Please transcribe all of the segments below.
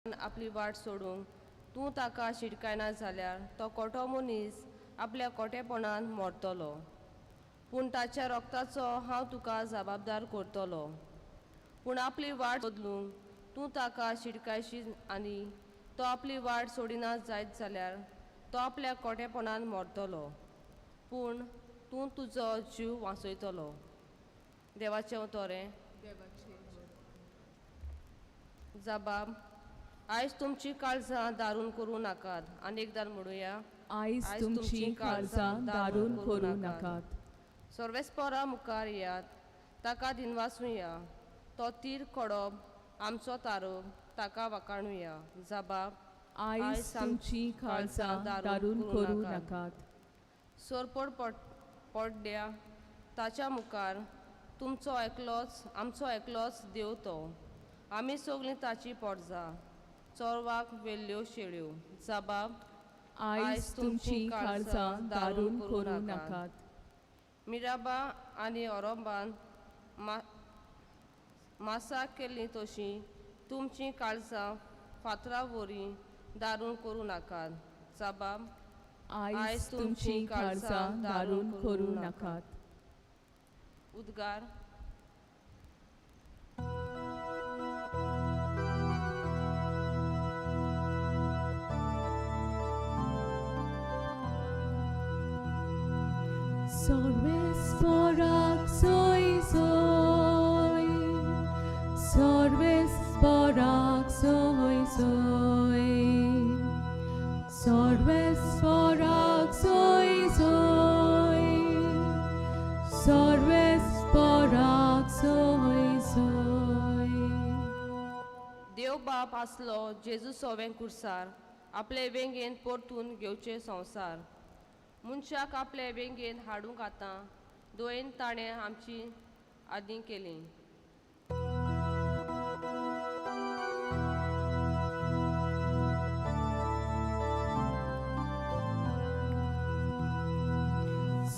आपली वाट सोडूंक तूं ताका शिटकायना जाल्यार तो कोटो मनीस आपल्या कोटेपणान मरतलो, पूण ताच्या रोगताचो हांव तुका जबाबदार करतलो. पूण आपली वाट बदलूंक तूं ताका शिटकायशी आनी तो आपली वाट सोडिना जायत जाल्यार तो आपल्या कोटेपणान मरतलो, पूण तूं तुजो जीव वांचयतलो. देवाचें उतोरें. जबाब. आयज तुमची काळजां दारून करूं नाकात. आनी एकदां म्हणुया, आयज तुमची काळजां दारून करूं नाकात. सर्वेस्पोरा मुखार येयात, ताका दिनवासुया. तो तीर कडप आमचो तारो, ताका वाखाणुया. जबाब. आयज तुमची काळजां दारून करूं नाकात. सोरपोड पडल्या ताच्या मुखार तुमचो एकलोच आमचो एकलोच देव तो. आमी सगळीं ताची पोटजा चोरवाक वेल्ल्यो शेळ्यो. जबाब. आयज तुमची काळजां दारून करूं नाकात. मिराबा आनी ओरोबान मासा केल्ली तशी तुमची काळजां फातरा वरी दारून करूं नाकात. जबाब. आयज तुमची काळजां दारून करूं नाकात. उद्गार. सर्वेस्पराक सोय सोय, सर्वेस्पराक सोय सोय, सर्वेस्पराक सोय सोय, सर्वेस्पराक सोय सोय. देव बाप आसलो जेजू सोवें कुर्सार आपले वेंगेन परतून घेवचे संवसार. मनशाक आपले वेंगेन हाडूंक आतां दोयेन ताणें आमची आदीं केली.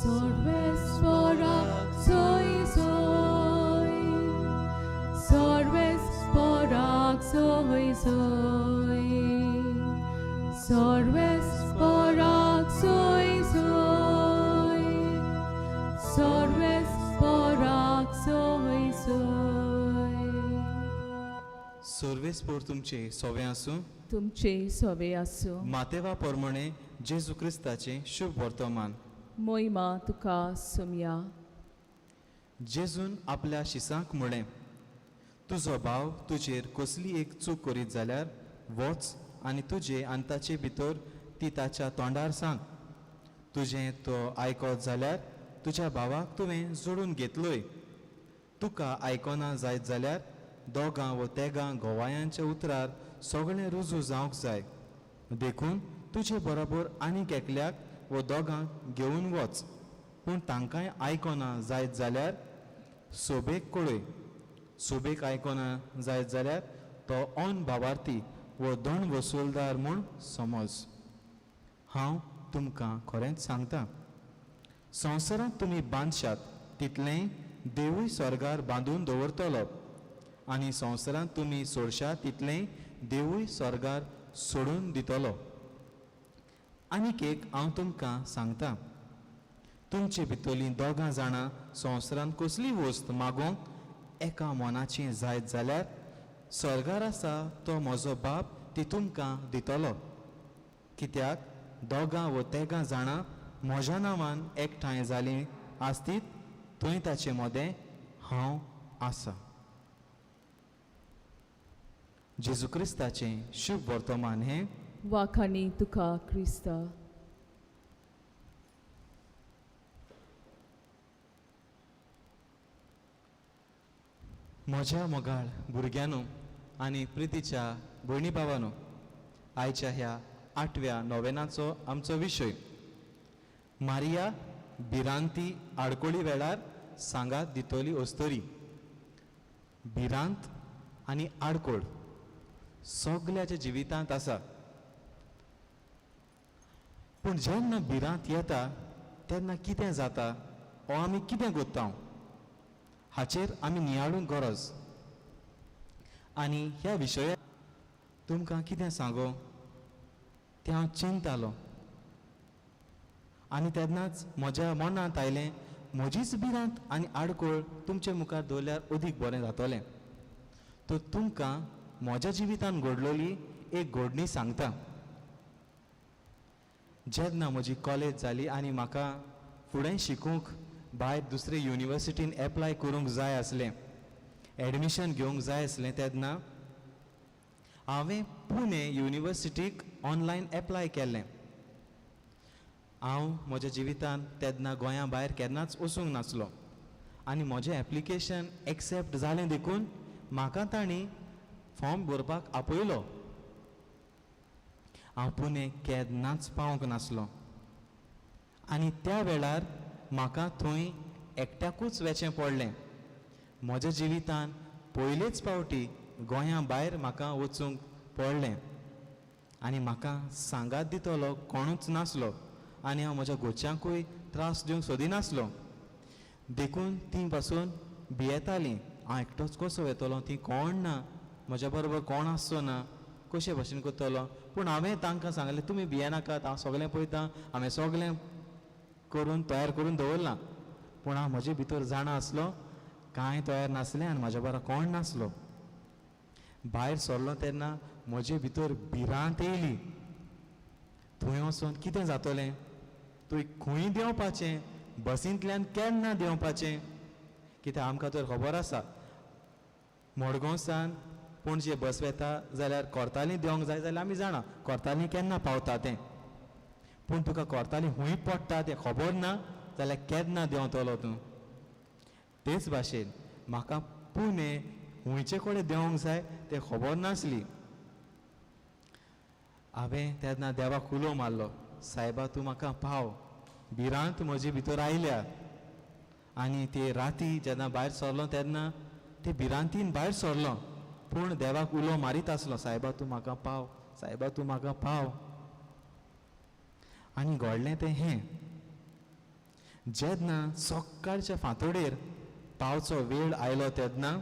सर्वेस्पराक सोय सोय, सर्वेस्पराक सोय सोय, सर्वेस्पराक सोय सोय, सर्वेस्पराक सोय सोय. सर्वेस्पोर तुमचे सोवे आसूं. तुमचे सोवे आसूं. मातेवा प्रमाणे जेजू क्रिस्ताचें शुभ वर्तमान. मोहिमा तुका सुमया. जेजून आपल्या शिसांक म्हळें, तुजो भाव तुजेर कसली एक चूक करीत जाल्यार वच आनी तुजे आनी ताचे भितर ती ताच्या तोंडार सांग. तुजें तो आयकत जाल्यार तुज्या भावाक तुवें जोडून घेतलोय. तुका आयकना जायत जाल्यार दोगां वो तेगां गोवायांच्या उतरार सगळें रुजू जावंक जाय. देखून तुजे बरोबर आनीक एकल्याक वो दोगांक घेवन वच, पूण तांकांय आयकना जायत जाल्यार सोबेक कळय. सोबेक आयकना जायत जाल्यार तो ऑन भावार्थी वो दोन वसुलदार म्हूण समज. हांव तुमकां खरेंच सांगता, संवसारांत तुमी बांदशात तितलेंय देवूय स्वर्गार बांदून दवरतलो, आनी संवसारांत तुमी सोडशात तितलेंय देवूय स्वर्गार सोडून दितलो. आनीक एक हांव तुमकां सांगता, तुमचे भितरलीं दोगां जाणां संवसारांत कसली वस्त मागोवंक एका मनाची जायत जाल्यार स्वर्गार आसा तो म्हजो बाप ती तुमकां दितलो. कित्याक दोगां वो तेगां जाणां म्हज्या नांवान एकठांय जालीं आसतीत थंय ताचे मदें हांव आसा. जेजू क्रिस्ताचें शुभ वर्तमान हें. वाखाणी तुका क्रिस्ता. म्हज्या मोगाळ भुरग्यांनो आनी प्रितीच्या भयणी भावानो, आयच्या ह्या आठव्या नोवेनाचो आमचो विशय मारिया भिरांती आडकोळी वेळार सांगात दितली अस्तरी. भिरांत आनी आडकोळ सगल्याच्या जिवितांत आसा, पूण जेन्ना भिरांत येता तेन्ना कितें जाता ओ आमी कितें करता हाचेर आमी नियाळूंक गरज. आनी ह्या विशयाक तुमकां कितें सांगो तें हांव चिंतालो आनी तेन्नाच म्हज्या मनांत आयलें म्हजीच भिरांत आनी आडखळ तुमचे मुखार दवरल्यार अदीक बरें जातलें. तर तुमकां म्हज्या जिवितान घडलोली एक घडणी सांगता. जेन्ना म्हजी कॉलेज जाली आनी म्हाका फुडें शिकूंक भायर दुसरे युनिवर्सिटीन एप्लाय करूंक जाय आसलें, एडमिशन घेवंक जाय आसलें, तेन्ना हांवें पुणे युनिवर्सिटीक ऑनलायन एप्लाय केल्लें. हांव म्हज्या जिवितान तेन्ना गोंया भायर केन्नाच वचूंक नासलो आनी म्हजें एप्लिकेशन एक्सेप्ट जालें देखून म्हाका तांणी फॉर्म भरपाक आपयलो. हांव पुणे केन्नाच पावंक नासलो आनी त्या वेळार म्हाका थंय एकट्याकूच वचें पडलें. म्हज्या जिवितान पयलेच फावटी गोंया भायर म्हाका वचूंक पडलें आनी म्हाका सांगात दितलो कोणूच नासलो आनी हांव म्हज्या घरच्यांकूय त्रास दिवंक सोदिनासलो. देखून तीं पासून भियेतालीं, हांव एकटोच कसो वेतलो, तीं कोण ना, म्हज्या बरोबर कोण आसचो ना, कशे भशेन करतलो. पूण हांवें तांकां सांगलें तुमी भियेनाकात, हांव सगळें पळयतां, हांवें सगळें करून तयार करून दवरलां. पूण हांव म्हजे भितर जाणा आसलो कांय तयार नासलें आनी म्हज्या बरोबर कोण नासलो. भायर सरलो तेन्ना म्हजे भितर भिरांत येयली, थंय वचोन कितें जातलें, थंय खंय देंवपाचें, बसींतल्यान केन्ना देंवपाचें, कित्याक आमकां तर खबर आसा मडगांवसान पणजे बस वेता जाल्यार कोर्ताली देंवंक जाय जाल्यार आमी जाणा कोर्ताली केन्ना पावता तें, पूण तुका कोर्ताली खूंय पडटा तें खबर ना जाल्यार केन्ना देंवतलो तूं. तेच भाशेन म्हाका पुणे खुंयचे कडेन देंवंक जाय तें खबर नासली. हांवें तेन्ना देवाक उलो मारलो, सायबा तूं म्हाका पाव, भिरांत म्हजे भितर आयल्या. आनी ते राती जेन्ना भायर सरलो तेन्ना ते भिरांतीन भायर सरलो, पूण देवाक उलो मारीत आसलो, सायबा तूं म्हाका पाव, सायबा तूं म्हाका पाव. आनी घडलें तें हें, जेन्ना सकाळच्या फांतोडेर पावचो वेळ आयलो तेन्ना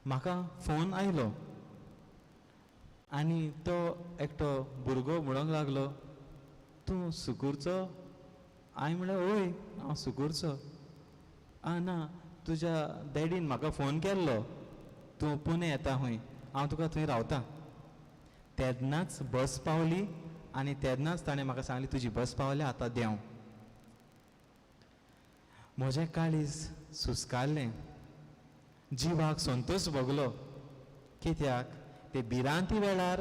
म्हाका फोन आयलो आनी तो एकटो भुरगो म्हणूंक लागलो, तूं सुकूरचो? हांवें म्हणलें हय हांव सुकूरचो. आं ना, तुज्या डॅडीन म्हाका फोन केल्लो, तूं पुणे येता खंय, हांव तुका थंय रावता. तेन्नाच बस पावली आनी तेन्नाच ताणें म्हाका सांगलें तुजी बस पावल्या, आतां देंव. म्हजें काळीज सुस्कारलें, जिवाक संतोश भोगलो, कित्याक ते भिरांती वेळार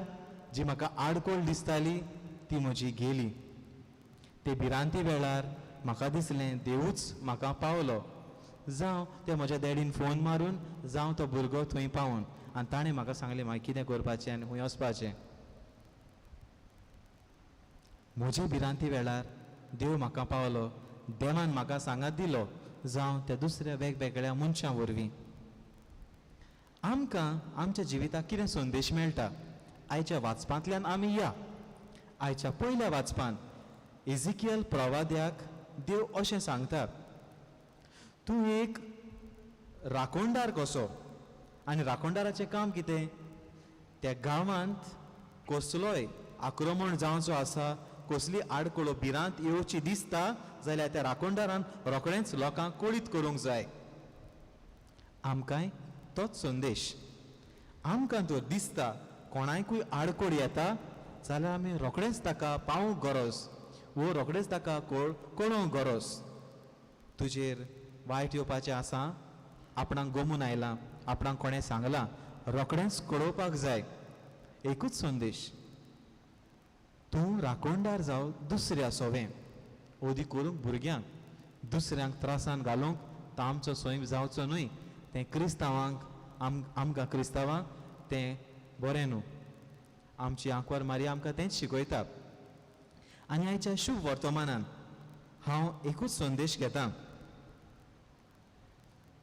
जी म्हाका आडखळ दिसताली ती म्हजी गेली. ते भिरांती वेळार म्हाका दिसलें देवूच म्हाका पावलो, जावं ते म्हज्या डॅडीन फोन मारून, जावं तो भुरगो थंय पावून, आनी ताणें म्हाका सांगलें मागीर कितें करपाचें आनी खंय वचपाचें. म्हजे भिरांती वेळार देव म्हाका पावलो, देवान म्हाका सांगात दिलो, जावं त्या दुसऱ्या वेगवेगळ्या मनशां वरवीं. आमकां आमच्या जिविताक कितें संदेश मेळटा आयच्या वाचपांतल्यान आमी या. आयच्या पयल्या वाचपान इजिकियल प्रवाद्याक देव अशें सांगता, तूं एक राखणदार कसो, आनी राखणदाराचें काम कितें, त्या गांवांत कसलोय आक्रमण जावचो आसा, कसली आडखळ भिरांत येवची दिसता जाल्यार त्या राखणदारान रोखडेंच लोकांक कळीत करूंक जाय. आमकांय तोच संदेश. आमकां तर दिसता कोणाकूय आडखळ येता जाल्यार आमी रोखडेंच ताका पावूंक गरज वो रोखडेंच ताका कळोवंक गरज. तुजेर वायट येवपाचें आसा, आपणाक गोमून आयलां, आपणाक कोणें सांगलां, रोखडेंच कळोवपाक जाय. एकूच संदेश, तूं राखणदार जाव दुसऱ्या सोवें, ओदी करूंक भुरग्यांक दुसऱ्यांक त्रासान घालूंक तो आमचो स्वयं जावचो न्हय. तें क्रिस्तांवांक आमकां क्रिस्तांवांक तें बरें न्हू. आमची आंकवार मारिया आमकां तेंच शिकयता. आनी आयच्या शुभ वर्तमानान हांव एकूच संदेश घेता,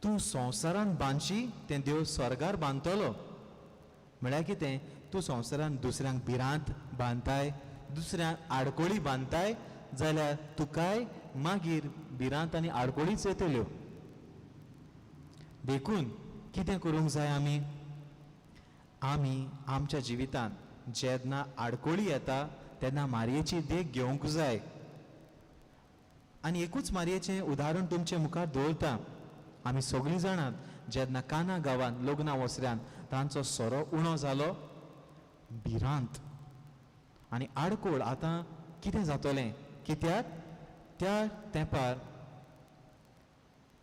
तूं संवसारान बांदशी तें देव स्वर्गार बांदतलो. म्हळ्यार कितें, तूं संवसारान दुसऱ्यांक भिरांत बांदताय, दुसऱ्यांक आडकोळी बांदताय जाल्यार तुकाय मागीर भिरांत आनी आडकोळीच येतल्यो. देखून कितें करूंक जाय, आमी आमी आमच्या जिवितांत जेन्ना आडकोळी येता तेन्ना मारयेची देख घेवंक जाय. आनी एकूच मारयेचें उदाहरण तुमचे मुखार दवरता. आमी सगळीं जाणात जेन्ना काना गांवांत लग्ना वसऱ्यान तांचो सोरो उणो जालो, भिरांत आनी आडकोळ, आतां कितें जातलें, कित्याक त्या तेंपार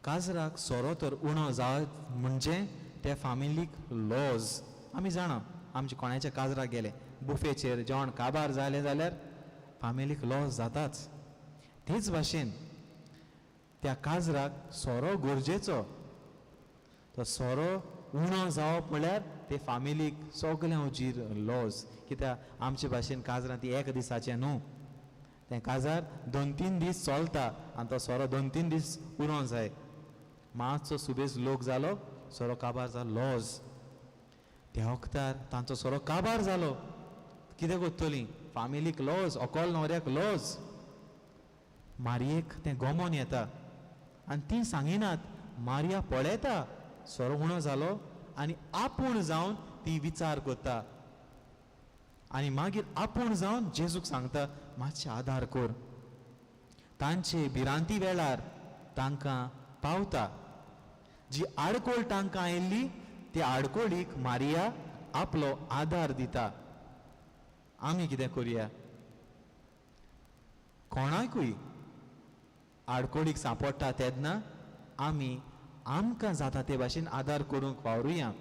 काजराक सोरो तर उणो जायत म्हणजे त्या फामिलीक लॉज. आमी जाणा आमचे कोणाच्या काजराक गेले बुफेचेर जेवण काबार जालें जाल्यार फामिलीक लॉस जाताच. तेच भाशेन त्या काजराक सोरो गरजेचो, तो सोरो उणो जावप म्हळ्यार ते फामिलीक सगळ्यां हुजीर लॉस. कित्याक आमचे भाशेन काजरां ती एक दिसाचें न्हू, तें काजार 2-3 दीस चलता आनी तो सोरो 2-3 दीस उरो जाय. मातसो सुबेज लोक जालो, सोरो काबार जालो, लॉस. त्या वखदार तांचो सोरो काबार जालो, कितें करतलीं, फामिलीक लॉस, अकोल न्हवऱ्याक लॉस. मारयेक तें गोमोन येता आनी ती सांगिनात, मारया पळयता सोरो उणो जालो आनी आपूण जावन ती विचार करता आनी मागीर आपूण जावन जेजूक सांगता मातशें आदार कर. तांचे भिरांती वेळार तांकां पावता. जी आडकोळ तांकां आयिल्ली त्या आडकोळीक मारिया आपलो आदार दिता. आमी कितें करुया, कोणाकूय आडकोळीक सांपडटा तेन्ना आमी आमकां जाता ते भाशेन आदार करूंक वावरुया.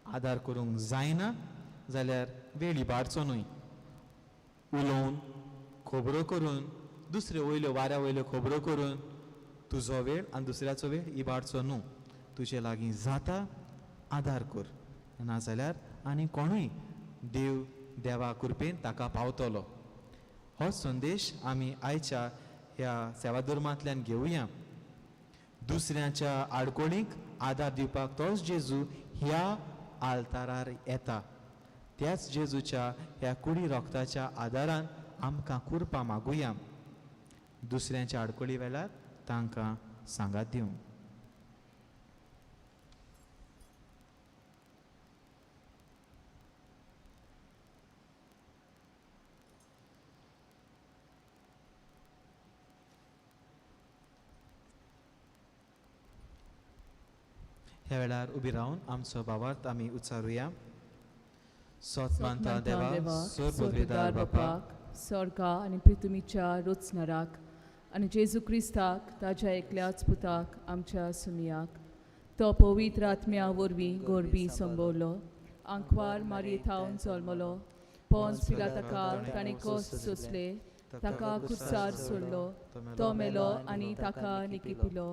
आदार करूंक जायना जाल्यार वेळ इबाडचो न्हय, उलोवन खबरो करून दुसऱ्यो वयल्यो वाऱ्या वयल्यो खबरो करून तुजो वेळ आनी दुसऱ्याचो वेळ इबाडचो न्हू. तुजे लागीं जाता आदार कर, नाजाल्यार आनी कोणूय देव देवा कृपेन ताका पावतलो. हो संदेश आमी आयच्या ह्या सेवाधर्मांतल्यान घेवया. दुसऱ्याच्या आडकोळीक आदार दिवपाक तोच जेजू ह्या आल्तारार येता. त्याच जेजूच्या ह्या कुडी रोगताच्या आदारान आमकां कुरपा मागुया. दुसऱ्यांच्या आडकोळी वेळार तांकां सांगात दिवं. ह्या वेळार उबी रावन आमचो भावार्थ आमी उच्चारुया. सोत मानता देवा, सोर पदवेदार बापाक, स्वर्गा आनी पृथ्वीच्या रचणाराक आनी जेजू क्रिस्ताक ताज्या एकल्याच पुताक आमच्या सुमियाक, तो पवित्र आत्म्या वरवीं गोरबी संबवलो, आंकवार मारये थावन जल्मलो, पोन्स पिलाताका ताणें कश्ट सोंसले, ताका खुर्सार सोडलो, तो मेलो आनी ताका निकिपिलो,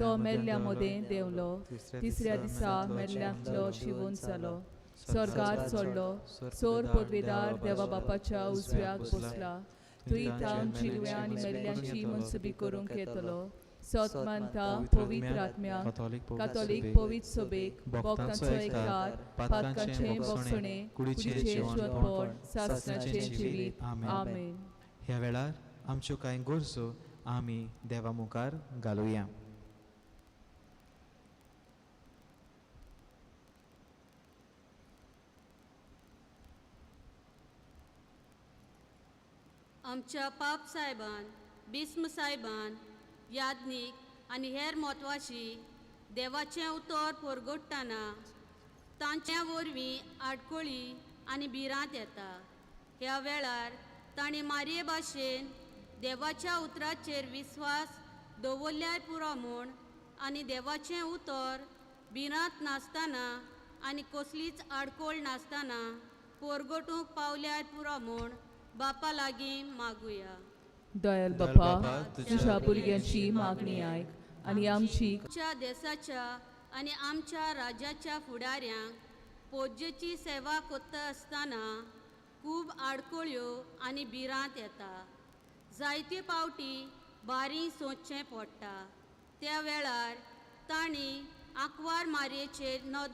तो मेल्ल्या मदें देंवलो, तिसऱ्या दिसा मेल्ल्यांतलो शिवून जालो, स्वर्गार चडलो, सोर पदवेदार देवा बापाच्या उजव्याक बसला, थंय थावन जिरव्या आनी मेल्ल्यांची मनसुबी करूंक येतलो. सत मानता पवित्र आत्म्याक, कातोलीक पवित्र सोबेक, भक्तांचो एकचार, पातकांचें भोगसणें, कुडीचें जिवनपण, सासणाचें जिवीत. आमेन. ह्या वेळार आमच्यो कांय गरजो आमी देवा मुखार घालुया. आमच्या पाप साहेबान, भीष्म साहेबान, याज्ञीक आनी हेर म्हत्वाची देवाचें उतर परगटतना तांच्या वरवीं आडखळी आनी भिरांत येता. ह्या वेळार तांणी मारये भाशेन देवाच्या उतराचेर विस्वास दवरल्यार पुरो म्हूण आनी देवाचें उतर भिरांत नासतना आनी कसलीच आडखळ नासतना परगटूंक पावल्यार पुरो म्हूण बापा लागीं मागुया. दयाल बापा, तुझ्या भुरग्यांची मागणी आयक आनी आमची आमच्या देसाच्या आनी आमच्या राज्याच्या फुडाऱ्यांक पोजेची सेवा करता आसतना खूब आडखळ्यो आनी भिरांत येता. जायते पावटी बारी सोदचें पडटा. त्या वेळार तांणी आंकवार मारयेचेर नदर